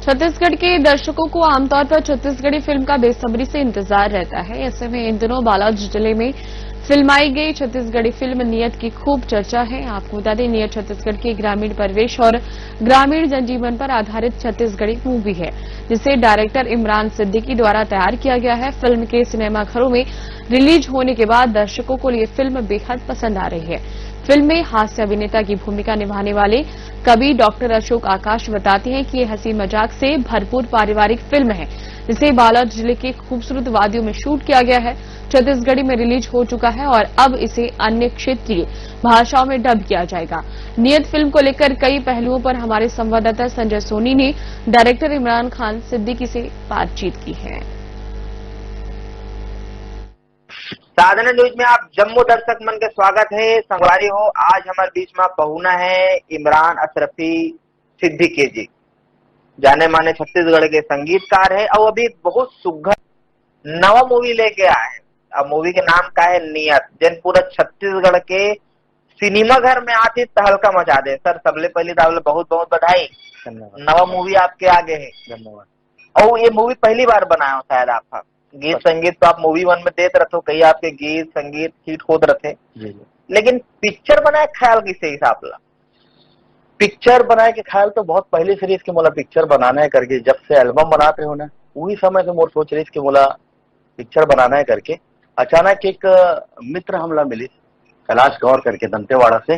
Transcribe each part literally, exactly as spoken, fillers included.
छत्तीसगढ़ के दर्शकों को आमतौर पर छत्तीसगढ़ी फिल्म का बेसब्री से इंतजार रहता है। ऐसे में इन दिनों बालोद जिले में फिल्माई गई छत्तीसगढ़ी फिल्म नियत की खूब चर्चा है। आपको बता दें, नियत छत्तीसगढ़ के ग्रामीण परिवेश और ग्रामीण जनजीवन पर आधारित छत्तीसगढ़ी मूवी है, जिसे डायरेक्टर इमरान सिद्दीकी द्वारा तैयार किया गया है। फिल्म के सिनेमाघरों में रिलीज होने के बाद दर्शकों को ये फिल्म बेहद पसंद आ रही है। फिल्म में हास्य अभिनेता की भूमिका निभाने वाले कवि डॉक्टर अशोक आकाश बताते हैं कि ये हंसी मजाक से भरपूर पारिवारिक फिल्म है, जिसे बालोद जिले के खूबसूरत वादियों में शूट किया गया है। छत्तीसगढ़ी में रिलीज हो चुका है और अब इसे अन्य क्षेत्रीय भाषाओं में डब किया जाएगा। नियत फिल्म को लेकर कई पहलुओं पर हमारे संवाददाता संजय सोनी ने डायरेक्टर इमरान खान सिद्दीकी से बातचीत की है। साधना न्यूज में आप जम्मो दर्शक मन के स्वागत है। संगवारी हो, आज हमारे बीच में पहुना है इमरान अशरफी सिद्दीकी जी, जाने माने छत्तीसगढ़ के संगीतकार है और अभी बहुत सुघर नवा मूवी लेके आए हैं। अब मूवी के नाम का है नियत, जेन पूरा छत्तीसगढ़ के सिनेमा घर में आती तहलका मचा दे। सर, सबले पहली तो आप लोग बहुत बहुत बधाई, धन्यवाद। नवा मूवी आपके आगे है। धन्यवाद। और ये मूवी पहली बार बनाए हो शायद आप, हाँ। गीत संगीत तो आप मूवी वन में देत रहते हो, कई आपके गीत संगीत हिट होत रहते, जी जी। लेकिन पिक्चर बनाए ख्याल किसे हिसाब ला? पिक्चर बनाए के ख्याल तो बहुत पहले से रहिस कि मोला पिक्चर बनाना है करके, जब से एल्बम बनात रहे हो ना, वही समय से मोर सोच रहिस कि मोला पिक्चर बनाना है करके। अचानक एक मित्र हमला मिलिस, कैलाश गौर करके दंतेवाड़ा से।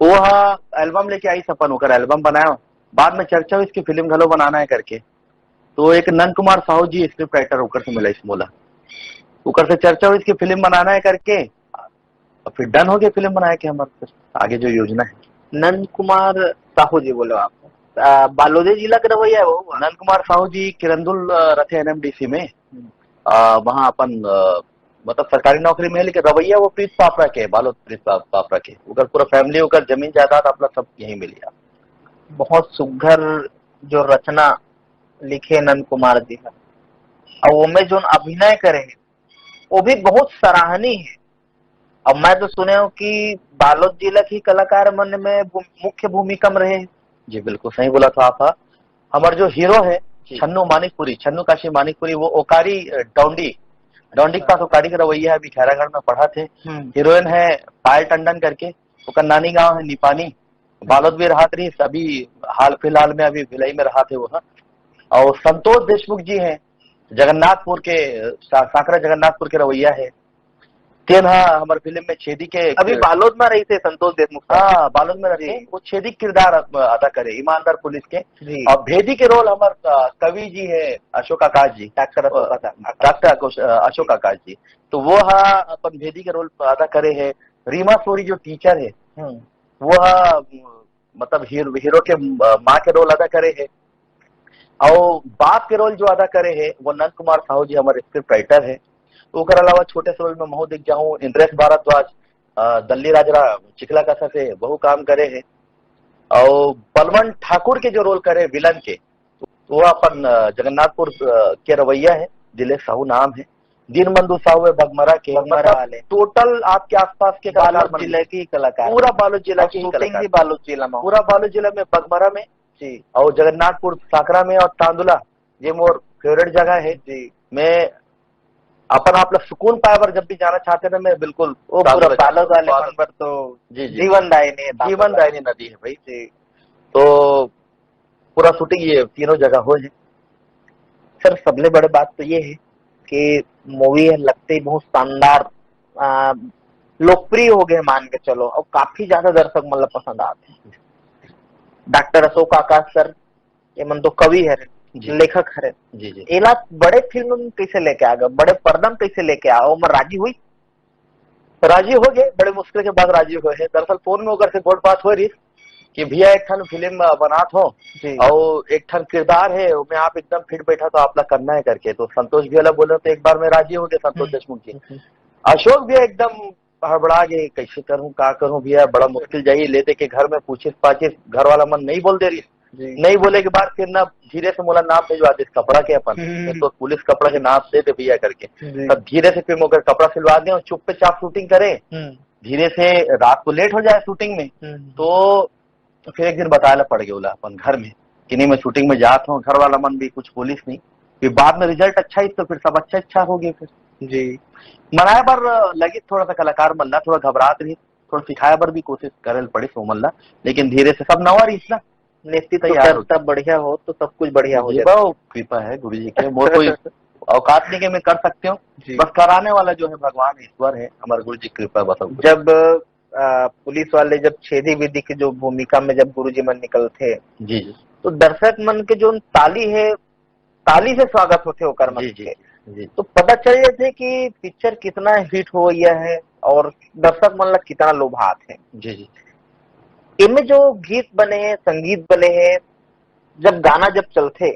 वो हा एल्बम लेके आइस अपन, ओकर एल्बम बनायो। बाद में चर्चा हुई इसकी फिल्म घलो बनाना है करके, तो एक नंद कुमार साहू जी स्क्रिप्ट राइटर ओकर से मिलाइस मोला, ओकर से चर्चा हुई इसकी फिल्म बनाना है करके, और फिर डन हो गया फिल्म बनाए के हमारे, फिर आगे जो योजना है। नंद कुमार साहू जी बोले आप, आ, बालोदे जिला के रवैया है वो? नंद कुमार साहू जी किरंदुल अ, रथे एनएमडीसी में, अ, वहाँ अपन अ, मतलब सरकारी नौकरी में है, लेकिन रवैया वो प्रीत पापड़ा के, बालोद प्रीत पा- पापड़ा के। ओकर पूरा फैमिली, ओकर जमीन जायदाद अपना सब यहीं मिली। बहुत सुघर जो रचना लिखे नंद कुमार जी ह, और ओमे जोन अभिनय करे है, वो भी बहुत सराहनीय है। और मैं तो सुने हूँ कि बालोद जिला के कलाकार मन में भू- मुख्य भूमिका में रहे हैं। जी बिल्कुल सही बोला था आप। हाँ, हमारे जो हीरो है जी। छन्नू मानिकपुरी, छन्नू काशी मानिकपुरी, वो ओकारी अ, डौंडी, डौंडी के पास ओकारी के रवैया है, अभी खैरागढ़ में पढ़ा थे। हम्म। हीरोइन है पायल टंडन करके, ओकर नानी गांव है निपानी, बालोद भी रहा रही। अभी हाल फिलहाल में अभी भिलाई में रहा थे वो। और संतोष देशमुख जी हैं जगन्नाथपुर के, सा- सांकरा जगन्नाथपुर के रवैया है। तेन हा हमारे फिल्म में छेदी के अभी बालोद में रही थे संतोष देशमुख साहब। हाँ, बालोद में रहते हैं। जी। वो छेदी किरदार अ- अदा करे ईमानदार पुलिस के। जी। और भेदी के रोल हमारे अ, कवि जी है अशोक आकाश जी, डॉक्टर अशोक आकाश। डॉक्टर अकोश- अ, अशोक आकाश जी। तो वो हा अपन भेदी के रोल अदा करे है। रीमा सोरी जो टीचर है, हम्म। वो हा मतलब हीरो, हीरो के अ, माँ के रोल अदा करे है। और बाप के रोल जो अदा करे है वो नंद कुमार साहू जी हमारे स्क्रिप्ट राइटर है। ओकर अलावा छोटे से रोल में महू दिख जाऊँ, इंद्रेश भारद्वाज, अ, दल्ली राजरा चिखला कसा से बहु काम करे है। और बलवंत ठाकुर के जो रोल करे विलन के, वो अपन अ, जगन्नाथपुर अ, के रवैया है, दिलेश साहू नाम है। दीनबंधु साहू है बगमरा के। बगमरा मतलब वाले। टोटल आपके आसपास के कलाकार बालोद बन जिले की कलाकार। पूरा बालोद जिला और के ही शूटिंग कलाकार। भी बालोद जिला में हो। पूरा बालोद जिला में बगमरा में जी। और जगन्नाथपुर सांकरा में और तांदुला, ये मोर फेवरेट जगह है। जी। मैं अपन आप लोग सुकून पाए बर जब भी जाना चाहते ना, मैं बिल्कुल वो तांदुला पूरा बालोद जाता हूँ। वाले मन पर तो जी जी। जीवन दायिनी है तांदुला। जीवन दायिनी नदी है भाई। जी। तो पूरा शूटिंग ये तीनों जगह हो है। सर, सबले बड़े बात तो ये है कि मूवी है लगते ही बहुत शानदार, आ, लोकप्रिय हो गए मान के चलो, और काफी ज्यादा दर्शक मतलब पसंद आते हैं। डॉक्टर अशोक आकाश सर, ये मन तो कवि है, जी। लेखक है, जी जी। एला बड़े फिल्म में कैसे लेके आ गए, बड़े पर्दा में कैसे लेके आओ, मैं राजी हुई। राजी हो गए, बड़े मुश्किल के बाद राजी हुए हैं। दरअसल फोन में ओकर से गोठ बात हो रही कि भैया एक ठन फिल्म बनात हो जी। और एक ठन किरदार है, मैं आप एकदम फिट बैठा तो आप ला करना है करके। तो संतोष भैया ला बोले तो एक बार में राजी हो गए संतोष हम्म। देशमुख जी। अशोक भैया एकदम हड़बड़ा गए, कैसे करूं, का करूं भैया, बड़ा मुश्किल जाही। ले दे के घर में पूछिस पाछिस, घर वाला मन नहीं बोल दे रही। जी। नहीं बोले के बाद फिर ना धीरे से मोला नाप भिजवा दिस कपड़ा के अपन, हम्म। तो पुलिस कपड़ा के नाप दे दे भैया करके। जी। तब धीरे से फिर मोकर कपड़ा सिलवा दे और चुप्पे चाप शूटिंग करे। हम्म। धीरे से रात को लेट हो जाए शूटिंग में, हम्म। तो फिर एक दिन बताए ला पड़ गया ओला अपन घर में। कि नहीं, मैं शूटिंग में जात हूँ, घर वाला मन भी कुछ बोलिस नहीं। फिर बाद में रिजल्ट अच्छा ही, तो फिर सब अच्छा अच्छा हो गया फिर। जी। मनाए बर लगिस थोड़ा सा कलाकार मन ला, थोड़ा घबरात रहिस, थोड़ा सिखाए बर भी कोशिश करे ल पड़िस ओमन ला, लेकिन धीरे से सब नवा रहिस ना, नेस्ती तैयार हो। तब बढ़िया हो तो सब कुछ बढ़िया हो ये जाता। बहुत कृपा है गुरु जी के, मोर कोई औकात नहीं कि मैं कर सकते हूँ, जी। बस कराने वाला जो है भगवान ईश्वर है, हमारे गुरु जी की कृपा बस। और कुछ जब अ, पुलिस वाले जब छेदी विधि की जो भूमिका में जब गुरुजी मन निकलते, जी जी तो दर्शक मन के जो ताली है, ताली से स्वागत होते ओकर मन जी जी के। जी तो पता चल जाते कि पिक्चर कितना हिट हो गया है और दर्शक मन ला कितना लोभात है। जी जी इनमें जो गीत बने हैं, संगीत बने हैं, जब गाना जब चलते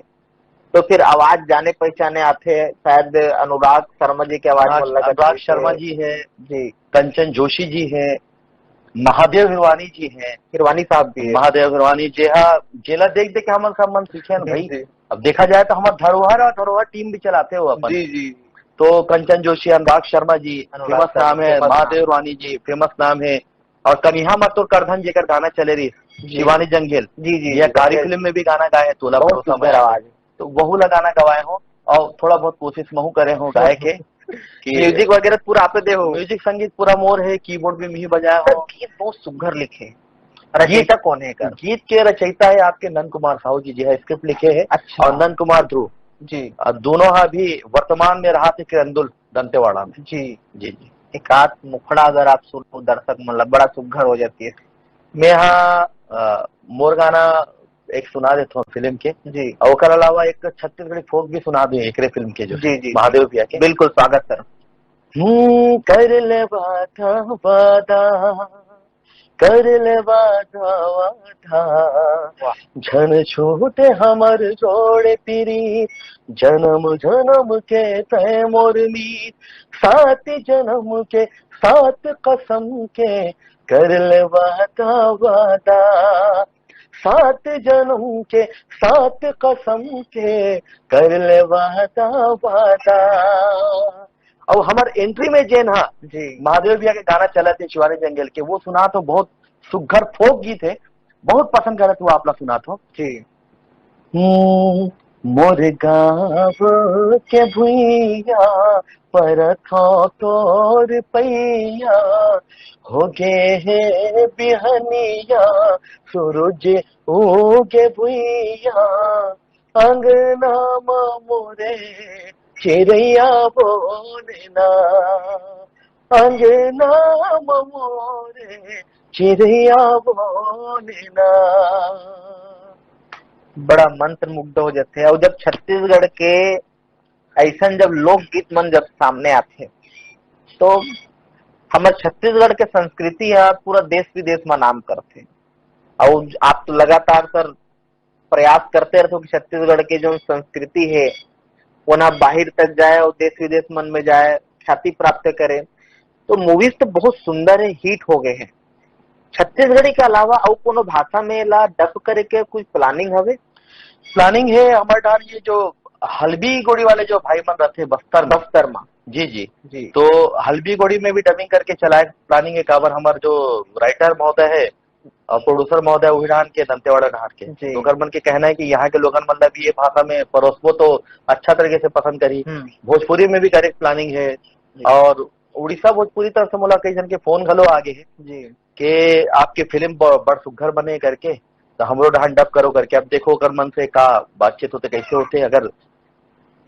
तो फिर आवाज जाने पहचाने आते हैं। शायद अनुराग शर्मा जी की आवाज अनुराग मन लगा अनुराग थे। शर्मा जी है, जी। कंचन जोशी जी है, महादेव हिरवानी जी है। हिरवानी साहब भी है। महादेव हिरवानी जी, हाँ, जेला देख देख के हमन सब मन सीखे हैं भाई। जी। अब देखा जाए तो हमारा धरोहर और धरोहर टीम भी चलाते हो अपन। जी जी। तो कंचन जोशी, अनुराग शर्मा जी अनुराग फेमस नाम शर्मा, है, फेमस महादेव नाम। हिरवानी जी फेमस नाम है, और कनिहा मत तोर करधन जेकर गाना चले रही, जी। शिवानी जंगेल, जी जी ये जी, कारी जी। फिल्म में भी गाना गाए हैं, तोला बहुत भरोसा सुंदर मया। आवाज। तो वहू ला गाना गवाए हो और थोड़ा बहुत कोशिश महू करे हो गाए के कि म्यूजिक वगैरह पूरा आपे दे हो। म्यूजिक संगीत पूरा मोर है, कीबोर्ड भी मिही बजाए सर, हो। गीत बहुत सुघर लिखे। रचयिता कौन है कर? गीत के रचयिता है आपके नंद कुमार साहू जी, जी है, स्क्रिप्ट लिखे है, अच्छा। और नंद कुमार ध्रुव, जी और दोनों हा भी वर्तमान में रहा थे किरंदुल दंतेवाड़ा में। जी। जी जी एक आध मुखड़ा अगर आप सुनो दर्शक मन ला बड़ा सुघर हो जाती है। मैं हाँ अ, मोर गाना एक सुना देता हूँ फिल्म के, जी और ओकर अलावा एक छत्तीसगढ़ी फोक भी सुना दूँ एकरे फिल्म के जो जी, जी। महादेव भैया के। बिल्कुल स्वागत सर। हम्म, कर ले वादा वादा, कर ले वादा वादा, वाह। झन छूटे हमर जोड़े पीरी, जन्म जन्म के तय मोर मीत, सात जन्म के सात कसम के, कर ले वादा वादा, सात जन्म के सात कसम के, कर ले वादा वादा। और हमार एंट्री में जेन हा जी महादेव भैया के गाना चला थे शिवानी जंगेल के, वो सुना तो बहुत सुघर फोक गीत है, बहुत पसंद करत हुआ आप ला सुना तो। जी। हम्म, मोर गाँव के भुइया परथो तोर पैया, हो गे हे बिहनिया सूरज उगे भुइया, अंगना म मोरे चिरैया बोले ना, अंगना म मोरे चिरैया बोले ना। बड़ा मंत्र मुग्ध हो जाते हैं। और जब छत्तीसगढ़ के ऐसन जब लोकगीत मन जब सामने आते हैं तो हमारे छत्तीसगढ़ के संस्कृति है पूरा देश विदेश में नाम करते हैं। और आप तो लगातार सर प्रयास करते रहते हो कि छत्तीसगढ़ के जो संस्कृति है वो ना बाहर तक जाए और देश विदेश मन में जाए, ख्याति प्राप्त करे। तो मूवीज तो बहुत सुंदर है, हिट हो गए हैं। छत्तीसगढ़ी के अलावा और कोनो भाषा में ला डब करे के कुछ प्लानिंग हवे? प्लानिंग है हमारे डार ये जो हल्बी गोड़ी वाले जो भाई मन रहते हैं बस्तर में। बस्तर में। जी जी। जी। तो हल्बी गोड़ी में भी डबिंग करके चलाए प्लानिंग है, काबर हमारे जो राइटर महोदय है और प्रोड्यूसर महोदय उही डाहर के दंतेवाड़ा डाहर के, जी। तो ओकर मन के कहना है कि यहाँ के लोगन मन ला भी ये भाषा में परोसबो तो अच्छा तरीके से पसंद करी। हम्म। भोजपुरी में भी करे प्लानिंग है। और उड़ीसा भोजपुरी तरफ से मोला कई जन के फोन घलो आ गए हैं जी। कि आपके फिल्म ब-, बड़ सुघर बने करके, तो हमरो डाहर डब करो करके। अब देखो ओकर मन से का बातचीत होते, कैसे होते, अगर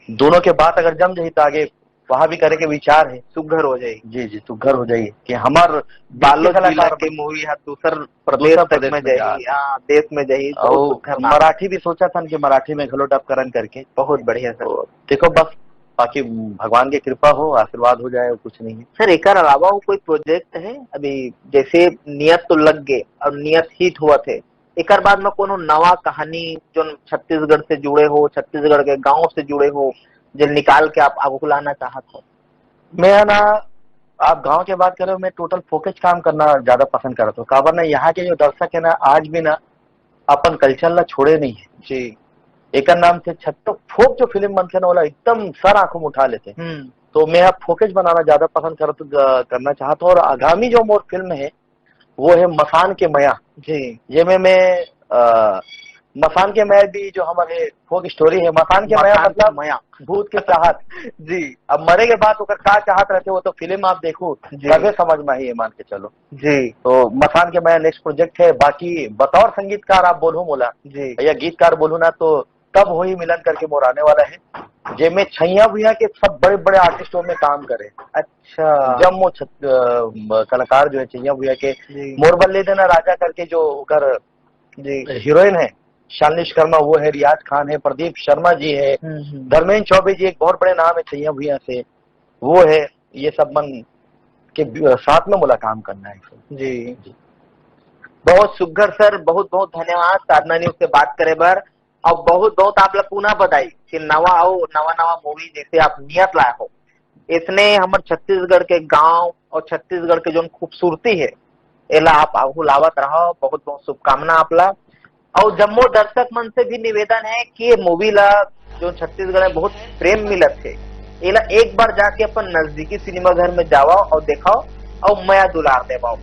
दोनों के बात अगर जम जाही तो आगे वहाँ भी करे के विचार है। सुघर हो जाए। जी जी, सुघर हो जाए कि हमार बालोद कलाकार जिला के मूवी हा दूसर प्रदेश दूसर तक प्रदेश में में जाही। हाँ, देश में जाही तो और सुघर नाम। मराठी भी सोचा था कि मराठी में घलो डब करन करके। बहुत बढ़िया सर। तो देखो बस, बाकी भगवान की कृपा हो, आशीर्वाद हो जाए, और कुछ नहीं है। सर, एकर अलावा वो कोई प्रोजेक्ट है? अभी जैसे नियत तो लग गए और नियत हिट हुआ थे, एकर बाद में कोनो नवा कहानी जो छत्तीसगढ़ से जुड़े हो, छत्तीसगढ़ के गांव से जुड़े हो, जो निकाल के आप आगू लाना चाहत हो? मैं ना, आप गांव के बात करो, मैं टोटल फोकस काम करना ज्यादा पसंद करता हूँ। काबर ना, यहाँ के जो दर्शक है ना, आज भी ना अपन कल्चर ला छोड़े नहीं है। जी। एकर नाम से छत्तो फोक जो फिल्म बनते ना, वाला एकदम सर आंखों में उठा लेते हैं। हम्म। तो मैं अब फोकस बनाना ज्यादा पसंद कर, करना चाहता हूँ। और आगामी जो मोर फिल्म है वो है मसान के मया, जी। जेमे मैं अ, मसान के मया भी जो हमारे फोक स्टोरी है, मसान के मया मतलब मया। भूत के चाहत। जी। अब मरे के बाद ओकर का चाहत रहते, वो तो फिल्म आप देखो, जी। तबे समझ में ही है, मान के चलो। जी। तो मसान के मया नेक्स्ट प्रोजेक्ट है। बाकी बतौर संगीतकार आप बोलू मोला, जी। या गीतकार बोलू ना, तो तब होई मिलन करके मोर आने वाला है, जेमे छैया भुइयां के सब बड़े-बड़े आर्टिस्टों में काम करे। अच्छा। जम्मो छ-, अ, कलाकार जो है छैया भुइयां के, जी। मोर बल्ले देना राजा करके जो ओकर जी। हीरोइन है, शालिनी शर्मा वो है, रियाज खान है, प्रदीप शर्मा जी है, हम्म, हम्म। धर्मेंद्र चौबे जी एक बहुत बड़े नाम है छैया भुइयां से, वो है, ये सब मन के बी-, साथ में मोला काम करना है। जी। जी। बहुत सुघर सर, बहुत बहुत धन्यवाद साधना न्यूज से बात करे बर, और बहुत बहुत आप ला पुनः बधाई कि नवा अउ नवा नवा मूवी जैसे आप नियत लाए हो, इसने हमर छत्तीसगढ़ के गांव और छत्तीसगढ़ के जोन खूबसूरती है, एला आप आगू लावत रहो। बहुत बहुत शुभकामना आप ला। और जम्मो दर्शक मन से भी निवेदन है कि ये मूवी ला जो छत्तीसगढ़ में बहुत प्रेम मिलत है, एला एक बार जाके अपन नजदीकी सिनेमा घर में जावाओ और देखाओ और मया दुलार देवाओ।